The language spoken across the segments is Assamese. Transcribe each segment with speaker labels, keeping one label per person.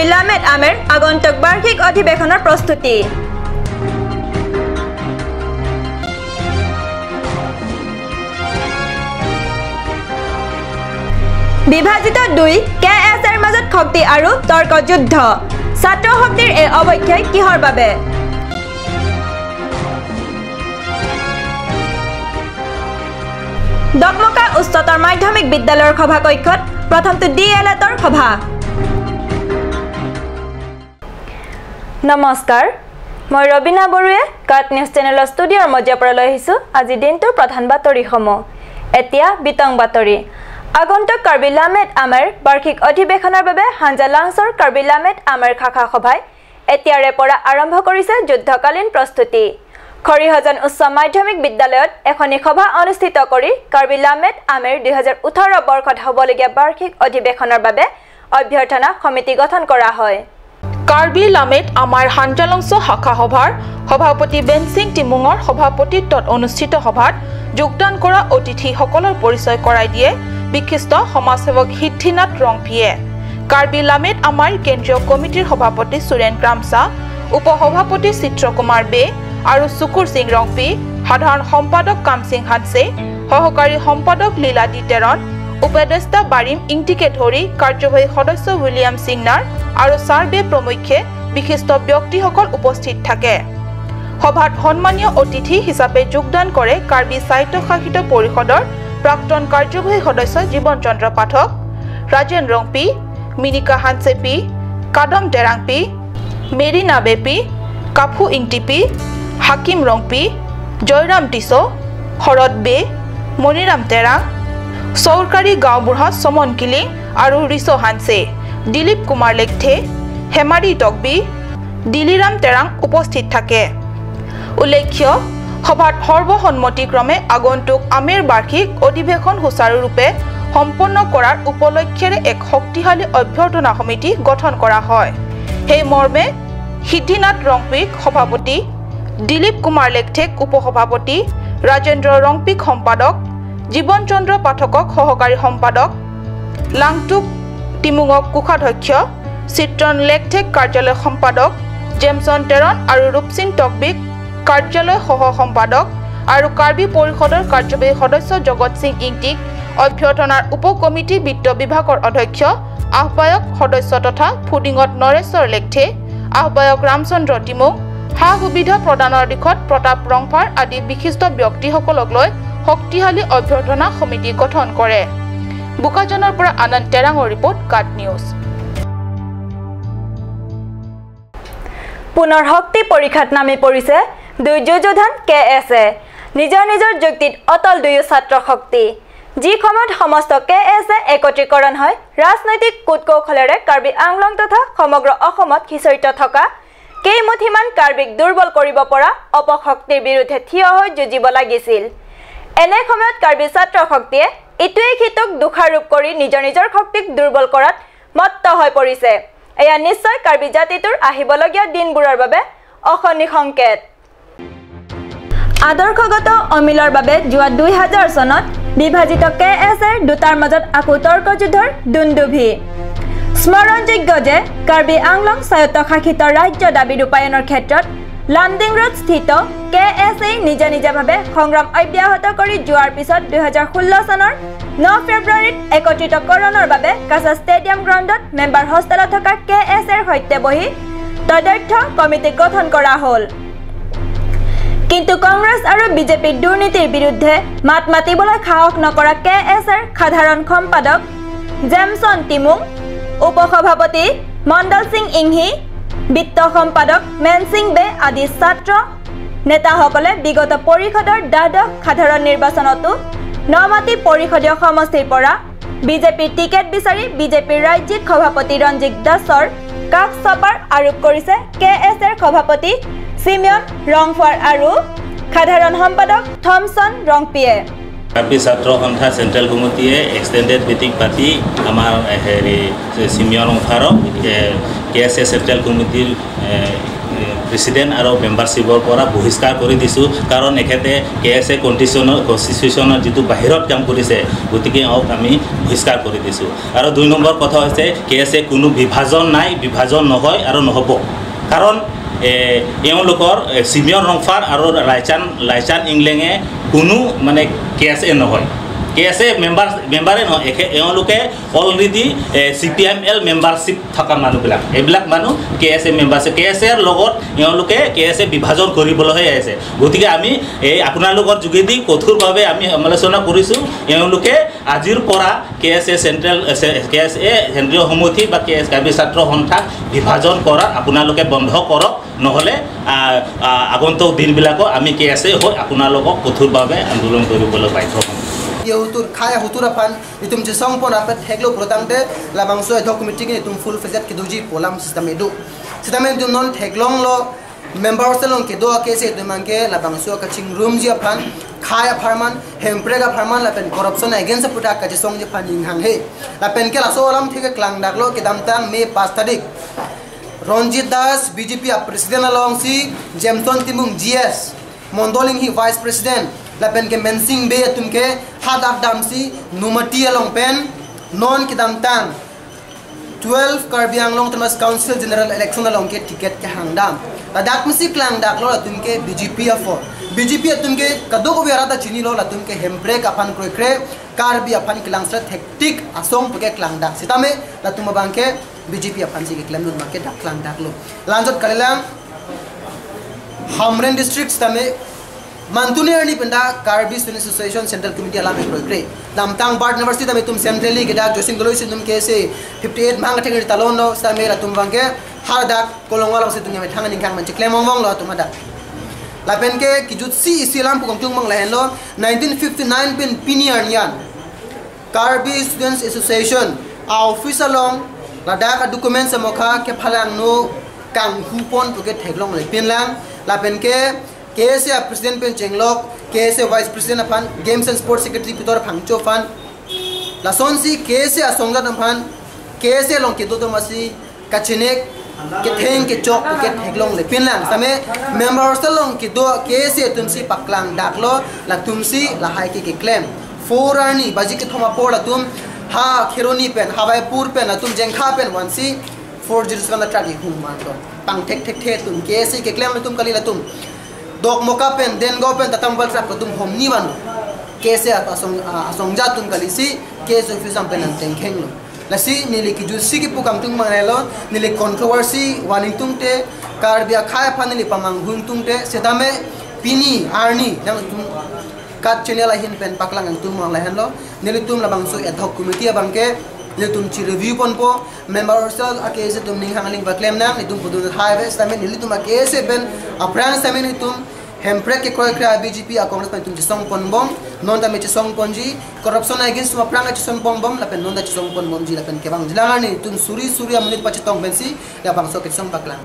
Speaker 1: কাৰ্বি লামেট আমেৰ আগন্তুক বাৰ্ষিক অধিৱেশনৰ প্ৰস্তুতি। বিভাজিত দুই কে এছ এৰ মাজত শক্তি আৰু তৰ্ক যুদ্ধ, ছাত্ৰ শক্তিৰ এই অৱক্ষয় কিহৰ বাবে? ডকমকা উচ্চতৰ মাধ্যমিক বিদ্যালয়ৰ সভাকক্ষত প্ৰথমটো ডি এল এটৰ সভা। নমস্কাৰ, মই ৰবিনা বৰুৱে কাট নিউজ চেনেলৰ ষ্টুডিঅ'ৰ মজিয়াৰ পৰা লৈ আহিছোঁ আজি দিনটোৰ প্ৰধান বাতৰিসমূহ। এতিয়া বিতং বাতৰি। আগন্তুক কাৰ্বি লামেট আমেৰ বাৰ্ষিক অধিৱেশনৰ বাবে হাঞ্জা লাংছৰ কাৰ্বি লামেট আমেৰ শাখা সভাই এতিয়াৰে পৰা আৰম্ভ কৰিছে যুদ্ধকালীন প্ৰস্তুতি। খৰিহজন উচ্চ মাধ্যমিক বিদ্যালয়ত এখনি সভা অনুষ্ঠিত কৰি কাৰ্বি লামেট আমেৰ 2018 বৰ্ষত হ'বলগীয়া বাৰ্ষিক অধিৱেশনৰ বাবে অভ্যৰ্থনা সমিতি গঠন কৰা হয়।
Speaker 2: কাৰ্বি লামেট আমাৰ হাঞ্জালংছ শাখা সভাৰ সভাপতি বেনসিং টিমুঙৰ সভাপতিত্বত অনুষ্ঠিত সভাত যোগদান কৰা অতিথিসকলৰ পৰিচয় কৰাই দিয়ে বিশিষ্ট সমাজসেৱক সিদ্ধিনাথ ৰংপিয়ে। কাৰ্বি লামেট আমাৰ কেন্দ্ৰীয় কমিটিৰ সভাপতি সুৰেন ক্ৰামচা, উপসভাপতি চিত্ৰকুমাৰ বে আৰু সুকুৰ সিং ৰংপি, সাধাৰণ সম্পাদক কামসিং হানছে, সহকাৰী সম্পাদক লীলা ডি টেৰন, উপদেষ্টা বাৰিম ইংটিকে ধৰি কাৰ্যবাহী সদস্য উইলিয়াম সিংনাৰ আৰু ছাৰ বে প্ৰমুখ্যে বিশিষ্ট ব্যক্তিসকল উপস্থিত থাকে। সভাত সন্মানীয় অতিথি হিচাপে যোগদান কৰে কাৰ্বি স্বায়ত্তশাসিত পৰিষদৰ প্ৰাক্তন কাৰ্যবাহী সদস্য জীৱন চন্দ্ৰ পাঠক, ৰাজেন ৰংপি, মিনিকা হানচেপি, কাদম টেৰাংপি, মেৰিনা বেপি, কাফু ইংটিপি, হাকিম ৰংপি, জয়ৰাম টিছ, শৰৎ বে, মণিৰাম টেৰাং, চৰকাৰী গাঁওবুঢ়া চমন কিলিং আৰু ৰিছ হানছে, দিলীপ কুমাৰ লেকথে, হেমাৰী টকবি, দিলীৰাম টেৰাং উপস্থিত থাকে। উল্লেখ্য, সভাত সৰ্বসন্মতিক্ৰমে আগন্তুক আমেৰ বাৰ্ষিক অধিৱেশন সুচাৰুৰূপে সম্পন্ন কৰাৰ উপলক্ষেৰে এক শক্তিশালী অভ্যৰ্থনা সমিতি গঠন কৰা হয়। সেই মৰ্মে সিদ্ধিনাথ ৰংপিক সভাপতি, দিলীপ কুমাৰ লেকথেক উপসভাপতি, ৰাজেন্দ্ৰ ৰংপিক সম্পাদক, জীৱন চন্দ্ৰ পাঠকক সহকাৰী সম্পাদক, লাংটুক টিমুঙক কোষাধ্যক্ষ, চিত্ৰণ লেকথেক কাৰ্যালয় সম্পাদক, জেমছন টেৰন আৰু ৰূপসিং টকবিক কাৰ্যালয় সহ সম্পাদক আৰু কাৰ্বি পৰিষদৰ কাৰ্যবাহী সদস্য জগত সিং ইংটিক অভ্যৰ্থনাৰ উপ কমিটি বিত্ত বিভাগৰ অধ্যক্ষ, আহ্বায়ক সদস্য তথা ফুডিঙত নৰেশ্বৰ লেকথে, আহ্বায়ক ৰামচন্দ্ৰ টিমুং, সা সুবিধা প্ৰদানৰ দিশত প্ৰতাপ ৰংফাৰ আদি বিশিষ্ট ব্যক্তিসকলক লৈ শক্তিশালী অভ্যৰ্থনা সমিতি গঠন কৰে। বোকাজানৰ পৰা আনন্দ টেৰাঙৰ ৰিপৰ্ট, কাট নিউজ।
Speaker 1: পুনৰ শক্তি পৰীক্ষাত নামি পৰিছে দুই যুঁজোধান কে এছ এ। নিজৰ নিজৰ যুক্তিত অটল দুয়ো ছাত্ৰ শক্তি। যি সময়ত সমস্ত কে এছ এ একত্ৰীকৰণ হয় ৰাজনৈতিক কূটকৌশলেৰে কাৰ্বি আংলং তথা সমগ্ৰ অসমত সিঁচৰিত থকা কেইমুঠিমান কাৰ্বিক দুৰ্বল কৰিব পৰা অপশক্তিৰ বিৰুদ্ধে থিয় হৈ যুঁজিব লাগিছিল। এনে সময়ত কাৰ্বি ছাত্ৰ শক্তিয়ে ইটোৱে সিটোক দোষাৰোপ কৰি নিজৰ নিজৰ শক্তিক দুৰ্বল কৰাত মত্ত হৈ পৰিছে। এয়া নিশ্চয় কাৰ্বি জাতিটোৰ আহিবলগীয়া দিনবোৰৰ বাবে অশনি সংকেত। আদৰ্শগত অমিলৰ বাবে যোৱা 2000 চনত বিভাজিত কে এছ এৰ দুটাৰ মাজত আকৌ তৰ্কযুদ্ধৰ দুন্দুভি। স্মৰণযোগ্য যে কাৰ্বি আংলং স্বায়ত্তশাসিত ৰাজ্য দাবী ৰূপায়ণৰ ক্ষেত্ৰত লামডিং ৰোড স্থিত কে এছ এ নিজা নিজাভাৱে সংগ্ৰাম অব্যাহত কৰি যোৱাৰ পিছত 2016 চনৰ 9 ফেব্ৰুৱাৰীত একত্ৰিতকৰণৰ বাবে কাছা ষ্টেডিয়াম গ্ৰাউণ্ডত মেম্বাৰ হোষ্টেলত থকা কে এছ এৰ সৈতে বহি তদৰ্থ কমিটি গঠন কৰা হ'ল। কিন্তু কংগ্ৰেছ আৰু বিজেপিৰ দুৰ্নীতিৰ বিৰুদ্ধে মাত মাতিবলৈ সাহস নকৰা কে এছ এৰ সাধাৰণ সম্পাদক জেমছন টিমুং, উপসভাপতি মণ্ডল সিং ইংহি, বিত্ত সম্পাদক মেনসিং বে আদি ছাত্ৰ নেতাসকলে বিগত পৰিষদৰ দ্বাদশ সাধাৰণ নিৰ্বাচনতো নমাটি পৰিষদীয় সমষ্টিৰ পৰা বিজেপিৰ টিকেট বিচাৰি বিজেপিৰ ৰাজ্যিক সভাপতি ৰঞ্জিত দাসৰ কাষ চপাৰ আৰোপ কৰিছে কে এছ এৰ সভাপতি চিমিয়ন ৰংফাৰ আৰু সাধাৰণ সম্পাদক থমছন ৰংপিয়ে।
Speaker 3: কাৰ্বি ছাত্ৰ সন্থা চেণ্ট্ৰেল কমিটিয়ে এক্সটেণ্ডেড মিটিং পাতি আমাৰ হেৰি চিমিয়ন ৰংফাৰক কে এছ এ চেণ্ট্ৰেল কমিটিৰ প্ৰেচিডেণ্ট আৰু মেম্বাৰশ্বিপৰ পৰা বহিষ্কাৰ কৰি দিছোঁ। কাৰণ এখেতে কে এছ এ কনষ্টিটিউশ্যনৰ যিটো বাহিৰত কাম কৰিছে, গতিকে এওঁক আমি বহিষ্কাৰ কৰি দিছোঁ। আৰু 2 নম্বৰ কথা হৈছে কে এছ এ কোনো বিভাজন নাই, বিভাজন নহয় আৰু নহ'ব। কাৰণ এওঁলোকৰ চিমিয়ন ৰংফাৰ আৰু লাইচান ইংলেঙে কোনো মানে কে এছ এ নহয়, কে এছ এ মেম্বাৰে নহয়। এওঁলোকে already C P M L membership থকা মানুহবিলাক, এইবিলাক মানুহ কে এছ এ মেম্বাৰশ্বিপ, কে এছ এৰ লগত এওঁলোকে কে এছ এ বিভাজন কৰিবলৈহে আহিছে। গতিকে আমি এই আপোনালোকৰ যোগেদি কঠোৰভাৱে আমি সমালোচনা কৰিছোঁ, এওঁলোকে আজিৰ পৰা কে এছ এ চেণ্ট্ৰেল কে এছ এ কেন্দ্ৰীয় সমিতি বা কে এছ কাৰ্বি ছাত্ৰ সন্থাক বিভাজন কৰাত আপোনালোকে বন্ধ কৰক, নহ'লে আগন্তুক দিনবিলাকো আমি কে এছ এ হৈ আপোনালোকক কঠোৰভাৱে আন্দোলন কৰিবলৈ বাধ্য হ'ম।
Speaker 4: Hutur khaya hutura phan itum chisong pon apet heglo protangte labangso ad hoc committee ki itum full fledged kiduji polam system edu system itum non theglong lo member selong ki do ke se itum angke labangso ka ching room ji phan khaya pharman hemprega pharman lapen corruption against puta ka chisong ji phan ing hang he lapen ke laso alam thike klang daklo ke damtang May 5 tarik Ranjit Das BJP a president along si Jemson Timung GS Mondoling hi vice president lapen ke mensing be tumke hadak damsi numati along pen non ki damtang 12 Karbi Anglong Autonomous Council General Election along ke ticket ke hangdam ladak misi klang dak lo tumke BJP afo BJP tumke kado ko berata chini lo la tumke hemprek apan krokre Karbi apan klang sa hectic asong puke klang dak sitame la tum bangke BJP apan si ke klam nun make dak klang dak lo lanjot kalelang Hamren district sitame Mantunirni penda Karbi Student Association Central Committee alam ekro Lamtang Bart University tame tum centrally gedak josing doloi tum kese 58 mang thek talon no same ra tum bangke hardak kolongwal se tum me thang ning khang man cheklemong mong lo tum ada lapen ke kijut si isilam pukong tung mang lahen lo 1959 pin piniar yan Karbi Students Association a office along ladak a document samokha ke phalang no kang hupon puke theklong le pinlang lapen ke KSA President pen Chenglok, KSA Vice President apan, Games and Sports Secretary Pitor Phangcho fan, Lasonsi KSA Asongda fan, KSA long ke dodo masi kachinek ke theng ke chok ke theklong le pinlang same members long ke do KSA tumsi paklang daklo la tumsi la hai ke claim forani baji ke thoma por la tum ha kheroni pen hawaipur pen la tum jengkha pen wansi 407 la tragi hum man lo pang thek thek the tum KSA ke claim la tum kali la tum dok moka pen den go pen tatam bal trap tum hom ni ban kese asong asong jatum kalisi kese office pen an teng kheng lo lasi nili ki jusi ki pukam tung manelo nili controversy waning tung te karbia khai phanili pamang hun tung te sedame pini arni nang tum kat channel hin pen paklang ang tum mang lahen lo nili tum labang so ad hoc committee bangke nili tum chi review pon po member sal akese tum ning hangling ba claim nang tum pudun highway stame nili tum akese ben aprang stame nili tum hemprek ke kroi kra BJP a Congress pen tum chisong pon bom non ta me chisong pon ji corruption against tum aprang chisong pon bom la pen non da chisong pon bom ji la pen kebang jilangani tum suri suri amunit pachitong bensi la bangso ke chisong baklang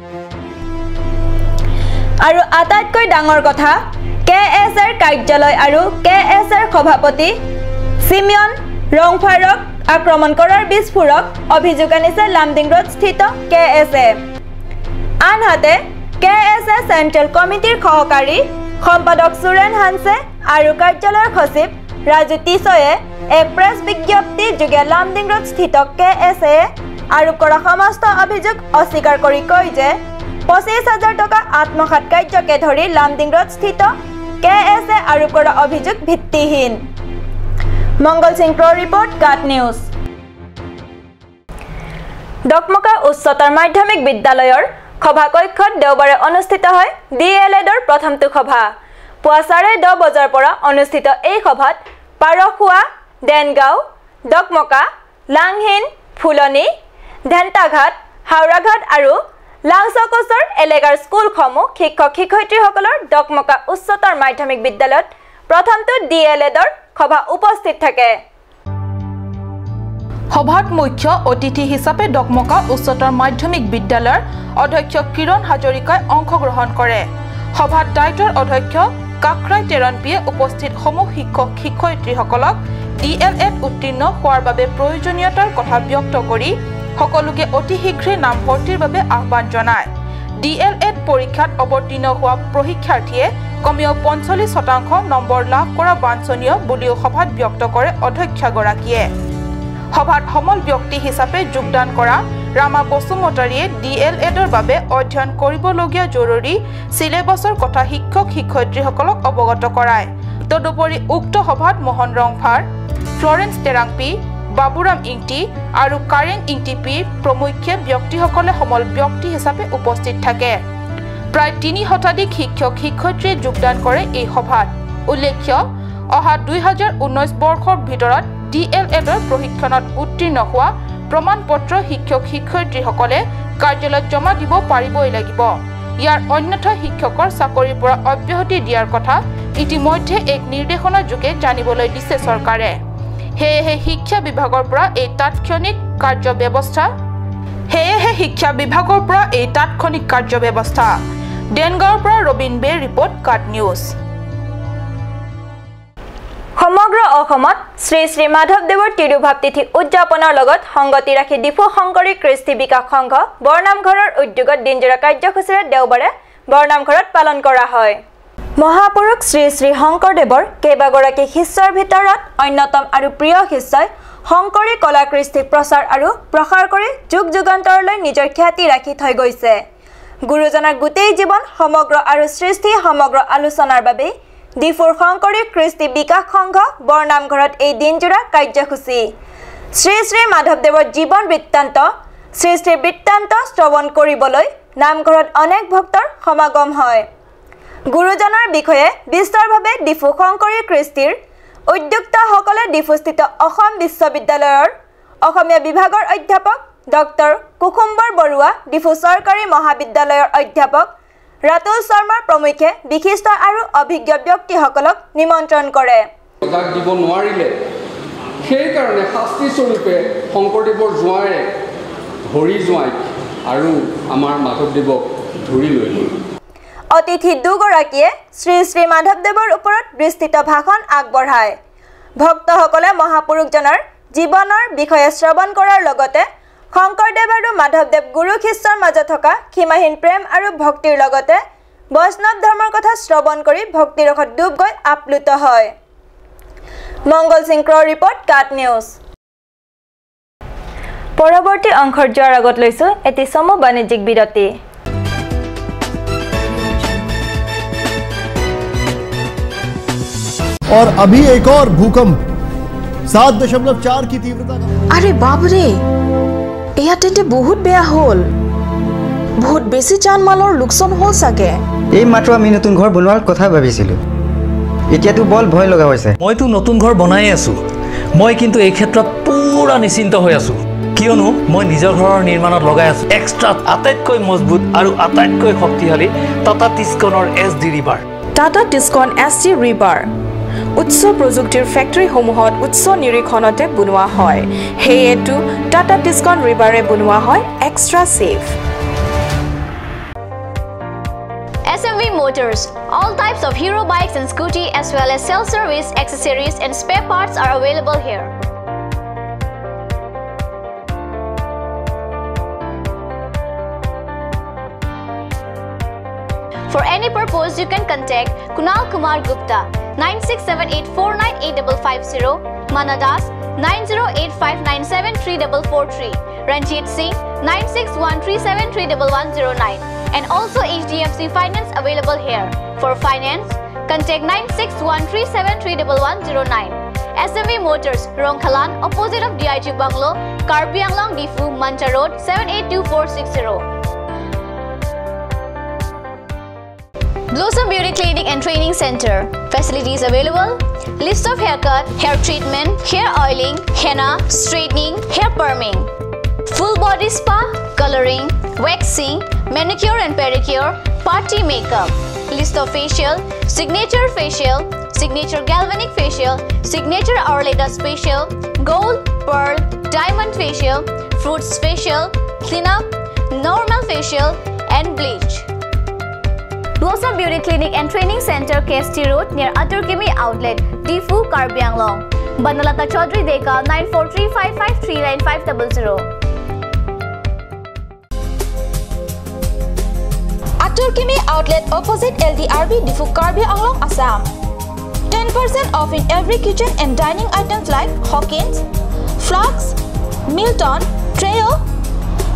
Speaker 1: আৰু আটাইতকৈ ডাঙৰ কথা কে এছ এৰ কাৰ্যালয় আৰু কে এছ এৰ সভাপতি চিমিয়ন ৰংফাৰক আক্ৰমণ কৰাৰ বিস্ফোৰক অভিযোগ আনিছে লামডিং ৰোডস্থিত কে এছ এ। আনহাতে কে এছ এ চেণ্ট্ৰেল কমিটিৰ সহকাৰী সম্পাদক সুৰেন হানছে আৰু কাৰ্যালয়ৰ সচিব ৰাজু তিছয়ে এক প্ৰেছ বিজ্ঞপ্তি যোগে লামডিং ৰোডস্থিত কে এছ এ আৰোপ কৰা সমস্ত অভিযোগ অস্বীকাৰ কৰি কয় যে 25,000 টকা আত্মসাৎ কাৰ্যকে ধৰি লামডিং ৰোডস্থিত কে এছ এ আৰোপ কৰা অভিযোগ ভিত্তিহীন। মংগল সিং প্ৰ ৰিপৰ্ট, গাট নিউজ। ডকমকা উচ্চতৰ মাধ্যমিক বিদ্যালয়ৰ সভাকক্ষত দেওবাৰে অনুষ্ঠিত হয় ডি এল এডৰ প্ৰথমটো সভা। পুৱা 10:30 বজাৰ পৰা অনুষ্ঠিত এই সভাত পাৰখোৱা, দেনগাঁও, ডকমকা, লাংহিন, ফুলনি, ধেন্টাঘাট, হাওৰাঘাট আৰু লাংচকচৰ এলেকাৰ স্কুলসমূহ শিক্ষক শিক্ষয়িত্ৰীসকলৰ ডকমকা উচ্চতৰ মাধ্যমিক বিদ্যালয়ত প্ৰথমটো ডি এল এডৰ সভা উপস্থিত থাকে।
Speaker 2: সভাত মুখ্য অতিথি হিচাপে ডকমকা উচ্চতৰ মাধ্যমিক বিদ্যালয়ৰ অধ্যক্ষ কিৰণ হাজৰিকাই অংশগ্ৰহণ কৰে। সভাত ডাইটৰ অধ্যক্ষ কাকৰাই টেৰণপিয়ে উপস্থিত সমূহ শিক্ষক শিক্ষয়িত্ৰীসকলক ডি এল এড উত্তীৰ্ণ হোৱাৰ বাবে প্ৰয়োজনীয়তাৰ কথা ব্যক্ত কৰি সকলোকে অতি শীঘ্ৰে নামভৰ্তিৰ বাবে আহ্বান জনায়। ডি এল এড পৰীক্ষাত অৱতীৰ্ণ হোৱা প্ৰশিক্ষাৰ্থীয়ে কমেও 45% নম্বৰ লাভ কৰা বাঞ্ছনীয় বুলিও সভাত ব্যক্ত কৰে অধ্যক্ষগৰাকীয়ে। সভাত সমল ব্যক্তি হিচাপে যোগদান কৰা ৰামা বসুমতাৰীয়ে ডি এল এডৰ বাবে অধ্যয়ন কৰিবলগীয়া জৰুৰী চিলেবাছৰ কথা শিক্ষক শিক্ষয়িত্ৰীসকলক অৱগত কৰায়। তদুপৰি উক্ত সভাত মোহন ৰংফাৰ, ফ্লৰেন্স টেৰাংপি, বাবুৰাম ইংটি আৰু কাৰেং ইংটিপি প্ৰমুখ্যে ব্যক্তিসকলে সমল ব্যক্তি হিচাপে উপস্থিত থাকে। প্ৰায় 3 শতাধিক শিক্ষক শিক্ষয়িত্ৰীয়ে যোগদান কৰে এই সভাত। উল্লেখ্য, অহা 2019 বৰ্ষৰ ভিতৰত ডি এল এডৰ প্ৰশিক্ষণত উত্তীৰ্ণ হোৱা প্ৰমাণ পত্ৰ শিক্ষক শিক্ষয়িত্ৰীসকলে কাৰ্যালয়ত জমা দিব পাৰিবই লাগিব। ইয়াৰ অন্যথা শিক্ষকৰ চাকৰিৰ পৰা অব্যাহতি দিয়াৰ কথা ইতিমধ্যে এক নিৰ্দেশনাৰ যোগে জানিবলৈ দিছে চৰকাৰে। সেয়েহে শিক্ষা বিভাগৰ পৰা এই তাৎক্ষণিক কাৰ্যব্যৱস্থা। দেনগাঁৱৰ পৰা ৰবীন বে ৰিপৰ্ট, কাট নিউজ।
Speaker 1: সমগ্ৰ অসমত শ্ৰী শ্ৰী মাধৱদেৱৰ তিৰুভাৱ তিথি উদযাপনৰ লগত সংগতি ৰাখি ডিফু শংকৰী কৃষ্টি বিকাশ সংঘ বৰনামঘৰৰ উদ্যোগত দিনজোৰা কাৰ্যসূচীৰে দেওবাৰে বৰনামঘৰত পালন কৰা হয়। মহাপুৰুষ শ্ৰী শ্ৰী শংকৰদেৱৰ কেইবাগৰাকী শিষ্যৰ ভিতৰত অন্যতম আৰু প্ৰিয় শিষ্যই শংকৰী কলা কৃষ্টিক প্ৰচাৰ আৰু প্ৰসাৰ কৰি যুগ যুগান্তৰলৈ নিজৰ খ্যাতি ৰাখি থৈ গৈছে। গুৰুজনাৰ গোটেই জীৱন সমগ্ৰ আৰু সৃষ্টি সমগ্ৰ আলোচনাৰ বাবে ডিফুৰ শংকৰী কৃষ্টি বিকাশ সংঘ বৰনামঘৰত এই দিনজোৰা কাৰ্যসূচী। শ্ৰী শ্ৰী মাধৱদেৱৰ জীৱন বৃত্তান্ত, সৃষ্টিৰ বৃত্তান্ত শ্ৰৱণ কৰিবলৈ নামঘৰত অনেক ভক্তৰ সমাগম হয়। গুৰুজনাৰ বিষয়ে বিস্তাৰভাৱে ডিফু শংকৰী কৃষ্টিৰ উদ্যোক্তাসকলে ডিফুস্থিত অসম বিশ্ববিদ্যালয়ৰ অসমীয়া বিভাগৰ অধ্যাপক ডক্টৰ কুসুম্বৰ বৰুৱা, ডিফু চৰকাৰী মহাবিদ্যালয়ৰ অধ্যাপক ৰাতুল শৰ্মাৰ প্ৰমুখ্যে বিশিষ্ট আৰু অভিজ্ঞ ব্যক্তিসকলক নিমন্ত্ৰণ কৰে।
Speaker 5: দিব নোৱাৰিলে, সেইকাৰণে শাস্তিস্বৰূপে শংকৰদেৱৰ জোঁৱায়েক হৰি জোঁৱাইক আৰু আমাৰ মাধৱদেৱক ধৰি লৈ গ'ল।
Speaker 1: অতিথি দুগৰাকীয়ে শ্ৰী শ্ৰী মাধৱদেৱৰ ওপৰত বিস্তৃত ভাষণ আগবঢ়ায়। ভক্তসকলে মহাপুৰুষজনৰ জীৱনৰ বিষয়ে শ্ৰৱণ কৰাৰ লগতে শংকৰদেৱ আৰু মাধৱদেৱ গুৰু শিষ্যৰ মাজত থকা সীমাহীন প্ৰেম আৰু ভক্তিৰ লগতে বৈষ্ণৱ ধৰ্মৰ কথা শ্ৰৱণ কৰি ভক্তিৰসত ডুব গৈ আপ্লুত হয়। মংগল সিং ক্ৰৰ ৰিপৰ্ট, কাট নিউজ। পৰৱৰ্তী অংশত যোৱাৰ আগত লৈছো এটি চমু বাণিজ্যিক বিৰতি।
Speaker 6: और अभी एक और भूकंप 7.4 की तीव्रता का।
Speaker 7: अरे बाप रे, এয়া তেন্তে বহুত বেয়া হ'ল। বহুত বেছি জান মালৰ লোকচান হ'ল চাগে।
Speaker 8: এই মাত্ৰ আমি নতুন ঘৰ বনোৱাৰ কথা ভাবিছিলোঁ, এতিয়াতো বল ভয় লগা হৈছে।
Speaker 9: মইতো নতুন ঘৰ বনাই আছোঁ। মই কিন্তু এই ক্ষেত্ৰত পুৰা নিশ্চিন্ত হৈ আছোঁ, কিয়নো মই নিজৰ ঘৰৰ নিৰ্মাণত লগাই আছোঁ এক্সট্ৰা আটাইতকৈ মজবুত আৰু আটাইতকৈ শক্তিশালী Tata টিস্কনৰ S D rebar.
Speaker 7: Tata Tiscon S D rebar উচ্চ প্ৰযুক্তিৰ ফেক্টৰীসমূহত উচ্চ নিৰীক্ষণতে বনোৱা হয়। সেয়েতো টাটা টিস্কন ৰিবাৰে বনোৱা হয় extra safe.
Speaker 10: SMV Motors, all types of hero bikes and scooty as well as self-service accessories and spare parts are available here. For any purpose, you can contact Kunal Kumar Gupta 9678498550, Mana Das 9085973443, Ranjit Singh 9613731109, and also HDFC Finance available here. For finance, contact 9613731109. SMV Motors, Rongkhalan, opposite of DIG Bungalow, Karbi Anglong, Difu, Mancha Road, 782460. Blossom Beauty Clinic and Training Center. Facilities available: list of haircut, hair treatment, hair oiling, henna, straightening, hair perming, full body spa, coloring, waxing, manicure and pedicure, party makeup. List of facial: signature facial, signature galvanic facial, signature Orleda facial, gold, pearl, diamond facial, fruits facial, cleanup, normal facial and bleach. Blossom Beauty Clinic and Training Center, KST Road, near Aturkimi Outlet, Difu, Karbi Anglong. Banalata Chaudhary Deka, 9435539500.
Speaker 1: Aturkimi outlet opposite LDRB Diphu Karbi Anglong, Assam. 10% off in every kitchen and dining items like Hawkins, Flux, Milton, Treo,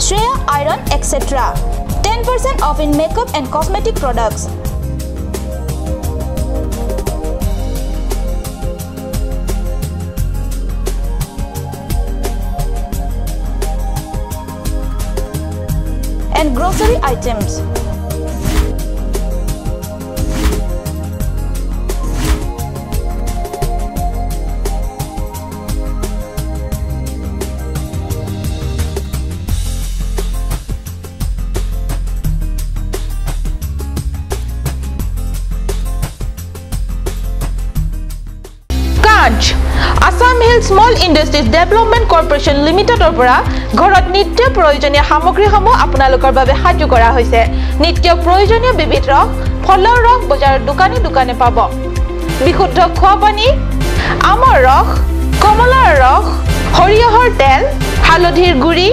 Speaker 1: Shreya Iron, etc. 10% off in makeup and cosmetic products. And grocery items.
Speaker 2: Assam Hill Small Industries Development Corporation লিমিটেডৰ পৰা ঘৰত নিত্য প্ৰয়োজনীয় সামগ্ৰীসমূহ আপোনালোকৰ বাবে সাজু কৰা হৈছে। নিত্য প্ৰয়োজনীয় বিবিধ ৰস, ফলৰ ৰস বজাৰৰ দোকানে দোকানে পাব। বিশুদ্ধ খোৱা পানী, আমৰ ৰস, কমলাৰ ৰস, সৰিয়হৰ তেল, হালধিৰ গুড়ি,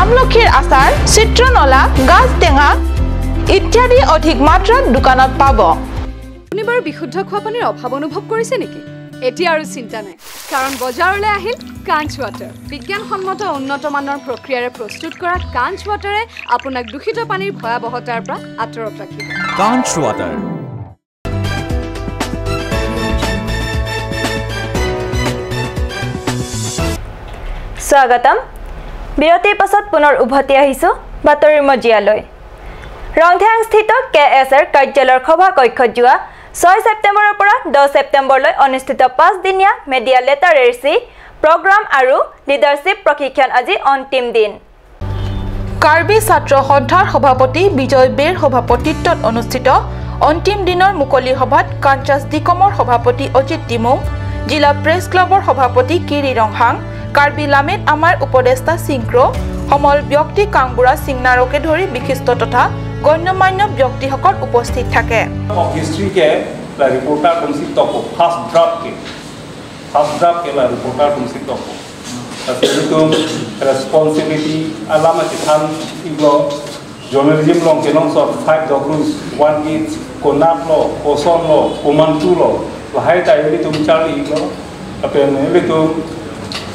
Speaker 2: আমলখিৰ আচাৰ, চিত্ৰনলা, গাজ টেঙা ইত্যাদি অধিক মাত্ৰাত দোকানত পাব।
Speaker 11: আপুনি বাৰু বিশুদ্ধ খোৱা পানীৰ অভাৱ অনুভৱ কৰিছে নেকি? এতিয়া আৰু চিন্তা নাই, কাৰণ বজাৰলৈ আহিল কাঞ্চ ৱাটাৰ। বিজ্ঞানসন্মত উন্নত মানৰ প্ৰক্ৰিয়াৰে প্ৰস্তুত কৰা কাঞ্চ ৱাটাৰে আপোনাক দূষিত পানীৰ ভয়াৱহতাৰ পৰা আঁতৰত ৰাখিব।
Speaker 12: কাঞ্চ ৱাটাৰ।
Speaker 1: স্বাগতম। বিৰতিৰ পাছত পুনৰ উভতি আহিছো বাতৰিৰ মজিয়ালৈ। ৰংধিয়াংস্থিত কে এছ আৰ কাৰ্যালয়ৰ সভাকক্ষত যোৱা 6 ছেপ্টেম্বৰৰ পৰা 10 ছেপ্টেম্বৰলৈ অনুষ্ঠিত 5 দিনীয়া মেডিয়া লিটাৰেচি প্ৰগ্ৰাম আৰু লিডাৰশ্বিপ প্ৰশিক্ষণ আজি অন্তিম দিন।
Speaker 2: কাৰ্বি ছাত্ৰ সন্থাৰ সভাপতি বিজয় বেৰ সভাপতিত্বত অনুষ্ঠিত অন্তিম দিনৰ মুকলি সভাত কাঞ্চাছ ডিকমৰ সভাপতি অজিত তিমুং, জিলা প্ৰেছ ক্লাবৰ সভাপতি কিৰি ৰংহাং, কাৰ্বি লামেত আমাৰ উপদেষ্টা সিংক্ৰ, সমল ব্যক্তি কাংবুৰা সিংনাৰকে ধৰি বিশিষ্ট তথা গণ্যমান্য ব্যক্তিসকল উপস্থিত থাকে।
Speaker 13: হিষ্ট্ৰী কে লা ৰিপৰ্টাৰ কমসি তকো ফাৰ্ষ্ট ড্ৰাফট কে লা ৰিপৰ্টাৰ কমসি তকো তাতে ৰেছপন্সিবিলিটি আলামা কিথান ইগলো journalism long ke long sort 5 documents 1 each konap lo koson lo komantu lo lahai ta ili tum charli iglo apen ili tum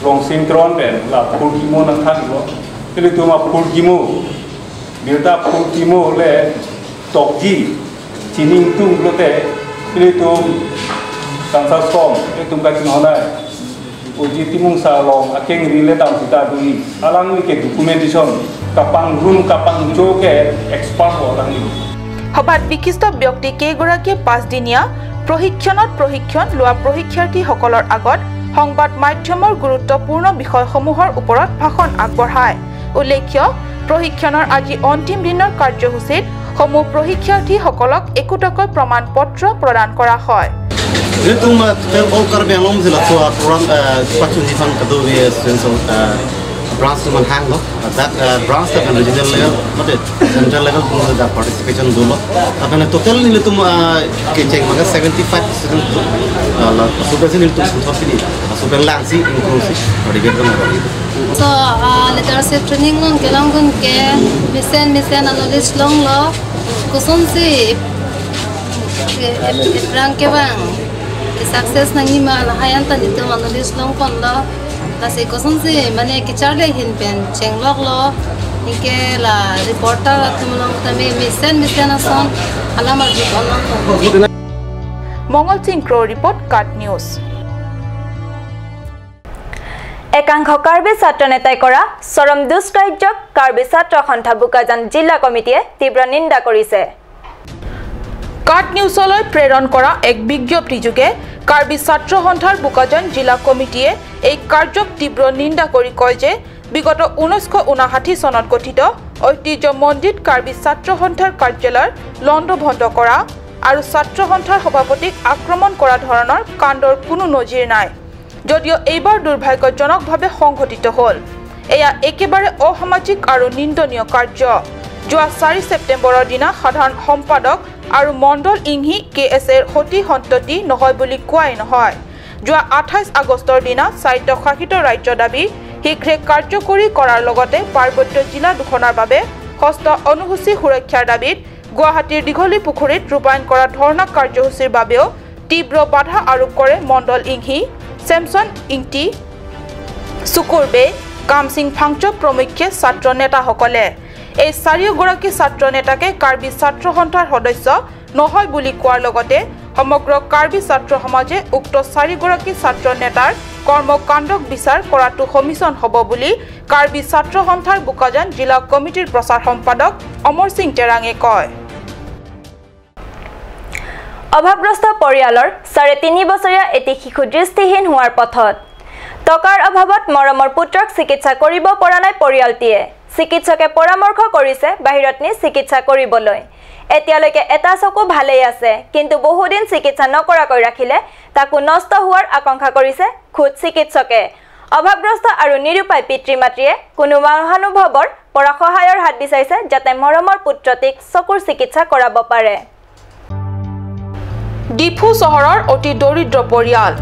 Speaker 13: long syncron pen la phulkimo na than iglo ili tum a phulkimo bilta phulkimo le tokji chining tum lote ili tum kansas kom ili tum ka chin honai uji timung sa long akeng rile tam sita dui alang ni ke documentation kapang room kapang joke expert alang ni
Speaker 2: সভাত বিশিষ্ট ব্যক্তি কেইগৰাকীয়ে পাঁচদিনীয়া প্ৰশিক্ষণত প্ৰশিক্ষণ লোৱা প্ৰশিক্ষাৰ্থীসকলৰ আগত সংবাদ মাধ্যমৰ গুৰুত্বপূৰ্ণ বিষয়সমূহৰ ওপৰত ভাষণ আগবঢ়ায়। উল্লেখ্য, প্ৰশিক্ষণৰ আজি অন্তিম দিনৰ কাৰ্যসূচীত সমূহ প্ৰশিক্ষাৰ্থীসকলক একোটাকৈ প্ৰমাণ পত্ৰ প্ৰদান কৰা হয়।
Speaker 14: Branch to hang lo that branch that regional level but central level the participation do lo apna total nile tum ke cheng maga 75 student do la super nile tum thopini super lansi inclusive participate do
Speaker 15: so leadership training long ke long gun ke mission knowledge long lo kuson si brang ke bang success nangi ma la hayan ta ni tum knowledge long kon lo lasi koson si mane kicharle hin pen chenglok lo inke la reporter tumlong tame mission ason alamar bikon
Speaker 2: Mangal Singh ক্ৰ ৰিপৰ্ট, কাট নিউজ।
Speaker 1: একাংশ কাৰ্বি ছাত্ৰ নেতাই কৰা চৰম দুষ্কাৰ্যক কাৰ্বি ছাত্ৰ সন্থা বোকাজান জিলা কমিটিয়ে তীব্ৰ নিন্দা কৰিছে।
Speaker 2: কাট নিউজলৈ প্ৰেৰণ কৰা এক বিজ্ঞপ্তিযোগে কাৰ্বি ছাত্ৰ সন্থাৰ বোকাজান জিলা কমিটিয়ে এই কাৰ্যক তীব্ৰ নিন্দা কৰি কয় যে বিগত 1959 চনত গঠিত ঐতিহ্যমণ্ডিত কাৰ্বি ছাত্ৰ সন্থাৰ কাৰ্যালয়ৰ লণ্ডভণ্ড কৰা আৰু ছাত্ৰ সন্থাৰ সভাপতিক আক্ৰমণ কৰা ধৰণৰ কাণ্ডৰ কোনো নজিৰ নাই, যদিও এইবাৰ দুৰ্ভাগ্যজনকভাৱে সংঘটিত হ'ল। এয়া একেবাৰে অসামাজিক আৰু নিন্দনীয় কাৰ্য। যোৱা 4 ছেপ্টেম্বৰৰ দিনা সাধাৰণ সম্পাদক আৰু মণ্ডল ইংহি কে এছ এৰ সতি সন্ততি নহয় বুলি কোৱাই নহয়, যোৱা 28 আগষ্টৰ দিনা স্বায়ত্তশাসিত ৰাজ্য দাবী শীঘ্ৰে কাৰ্যকৰী কৰাৰ লগতে পাৰ্বত্য জিলা দুখনৰ বাবে ষষ্ঠ অনুসূচী সুৰক্ষাৰ দাবীত গুৱাহাটীৰ দীঘলী পুখুৰীত ৰূপায়ণ কৰা ধৰ্ণা কাৰ্যসূচীৰ বাবেও তীব্ৰ বাধা আৰোপ কৰে মণ্ডল ইংহি, চেমছন ইংটি, চুকুৰবে, কামসিং ফাংচ প্ৰমুখ্যে ছাত্ৰ নেতাসকলে। এই চাৰিওগৰাকী ছাত্ৰ নেতাকে কাৰ্বি ছাত্ৰ সন্থাৰ সদস্য নহয় বুলি কোৱাৰ লগতে সমগ্ৰ কাৰ্বি ছাত্ৰ সমাজে উক্ত চাৰিগৰাকী ছাত্ৰ নেতাৰ কৰ্মকাণ্ডক বিচাৰ কৰাটো সমীচীন হ'ব বুলি কাৰ্বি ছাত্ৰ সন্থাৰ বোকাজান জিলা কমিটিৰ প্ৰচাৰ সম্পাদক অমৰ সিং টেৰাঙে কয়।
Speaker 1: অভাৱগ্ৰস্ত পৰিয়ালৰ 3.5 বছৰীয়া এটি শিশু দৃষ্টিহীন হোৱাৰ পথত। টকাৰ অভাৱত মৰমৰ পুত্ৰক চিকিৎসা কৰিব পৰা নাই পৰিয়ালটিয়ে। চিকিৎসকে পৰামৰ্শ কৰিছে বাহিৰত নি চিকিৎসা কৰিবলৈ। এতিয়ালৈকে এটা চকু ভালেই আছে, কিন্তু বহুদিন চিকিৎসা নকৰাকৈ ৰাখিলে তাকো নষ্ট হোৱাৰ আশংকা কৰিছে খুদ চিকিৎসকে। অভাৱগ্ৰস্ত আৰু নিৰুপায় পিতৃ মাতৃয়ে কোনো মহানুভৱৰ পৰা সহায়ৰ হাত বিচাৰিছে যাতে মৰমৰ পুত্ৰটিক চকুৰ চিকিৎসা কৰাব পাৰে।
Speaker 2: ডিফু চহৰৰ অতি দৰিদ্ৰ পৰিয়াল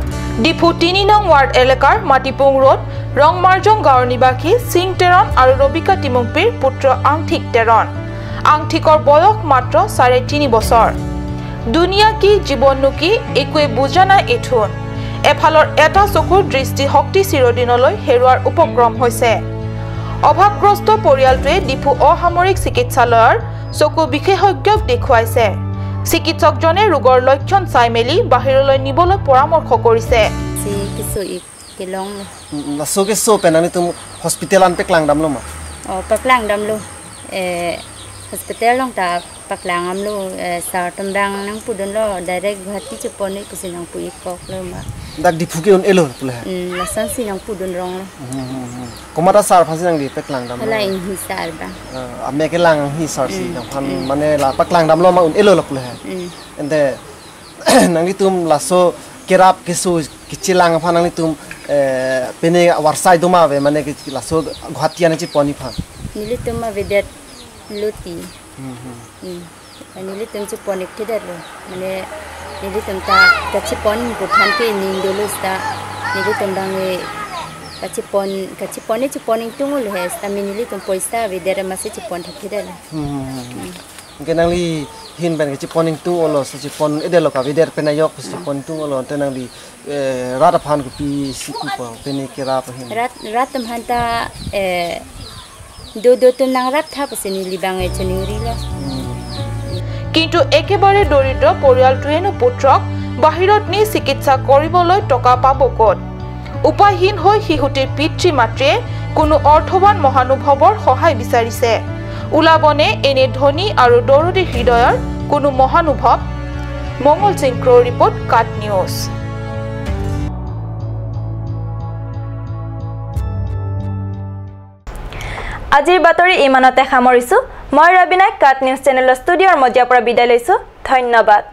Speaker 2: ডিফু 3 নং ৱাৰ্ড এলেকাৰ মাটিপুং ৰোড ৰংমাৰজং গাঁৱৰ নিবাসী সিং টেৰন আৰু ৰবিকা টিমুংপিৰ পুত্ৰ আংঠিক টেৰন। আংঠিকৰ বয়স মাত্ৰ 3.5 বছৰ। দুনিয়া কি জীৱননো কি একোৱে বুজা নাই এথোন। এফালৰ এটা চকুৰ দৃষ্টিশক্তি চিৰদিনলৈ হেৰুৱাৰ উপক্ৰম হৈছে। অভাৱগ্ৰস্ত পৰিয়ালটোৱে ডিফু অসামৰিক চিকিৎসালয়ৰ চকু বিশেষজ্ঞক দেখুৱাইছে। চিকিৎসকজনে ৰোগৰ লক্ষণ চাই মেলি বাহিৰলৈ নিবলৈ পৰামৰ্শ কৰিছে।
Speaker 12: Hospital long ta paklang am lo sar tambang nang pudon lo direct Guwahati chupone kusi nang pui kok lo ma
Speaker 16: dak difuke on elo pula
Speaker 12: lasan si nang pudon rong lo
Speaker 16: komata sar phasi nang di paklang dam
Speaker 12: la in hi sar ba
Speaker 16: amme ke lang hi sar si nang phan mane la paklang dam lo ma un elo lo pula ende nang di tum laso kerap kesu kichilang phan nang di tum pene warsai doma ve mane ke laso Guwahati ane chi poni phan
Speaker 12: nili tum ma vedet luti nili tum chu ponik thidar mane nili tum ta kachipon buthan ke nindolus ta nili tum dange kachipon kachipone chuponing tungul he sta nili tum poisa vedera mase chupon thidar
Speaker 16: kenangli hin ben kachiponing tu olo chupon edelo ka veder penayok chupon tu olo tenangli rata phan ku pi siku pa pene kera pa hin
Speaker 12: rat rat tum hanta do do tum nang rat tha pasini libange chuningri la
Speaker 2: কিন্তু একেবাৰে দৰিদ্ৰ পৰিয়ালটোৱেনো পুত্ৰক বাহিৰত নি চিকিৎসা কৰিবলৈ টকা পাব ক'ত? উপায়হীন হৈ শিশুটিৰ পিতৃ মাতৃয়ে কোনো অৰ্থৱান মহানুভৱৰ সহায় বিচাৰিছে। ওলাবনে এনে ধনী আৰু দৰদী হৃদয়ৰ কোনো মহানুভৱ? মংগল সিং ক্ৰ' ৰিপৰ্ট, কাট নিউজ।
Speaker 1: আজিৰ বাতৰি ইমানতে সামৰিছো। মই ৰবিনাই কাট নিউজ চেনেলৰ ষ্টুডিঅ'ৰ মজিয়াৰ পৰা বিদায় লৈছো। ধন্যবাদ।